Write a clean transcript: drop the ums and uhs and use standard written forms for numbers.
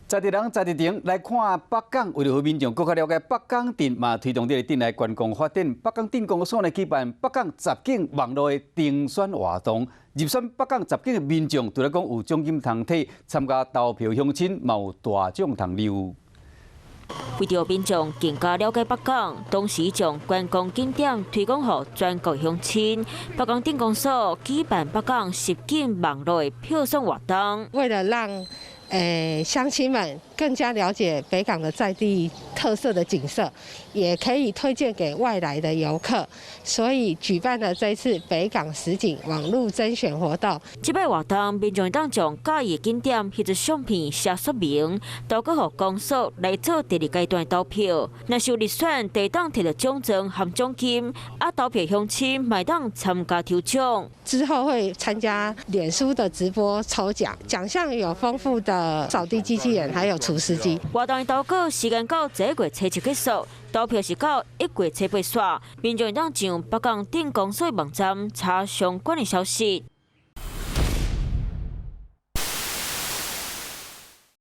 在地人在地場來看北港，為著予民眾閣較了解北港鎮，嘛推動這个鎮內觀光發展。北港鎮公所呢舉辦北港十景網路的徵選活動，入選北港十景的民眾，除了講有獎金通提，參加投票鄉親，嘛有大獎通溜。為著民眾更加了解北港，同時將觀光景點推廣予全國鄉親。北港鎮公所舉辦北港十景網路的票選活動。為了讓鄉親們更加了解北港的在地特色的景色，也可以推薦給外來的遊客，所以舉辦了這次北港十景網路徵選活動。這擺活動，民眾當將佮意景點翕一相片寫說明，投過予公所來做第二階段投票。若是有入選，會當提著獎狀和獎金，啊，投票鄉親嘛會當參加抽獎。之後會參加臉書的直播抽獎，獎項有豐富的掃地機器人，還有除濕機。活動的投稿時間到這個月初七結束，投票是到1月初八煞。民眾會當上北港鎮公所網站查相關的消息。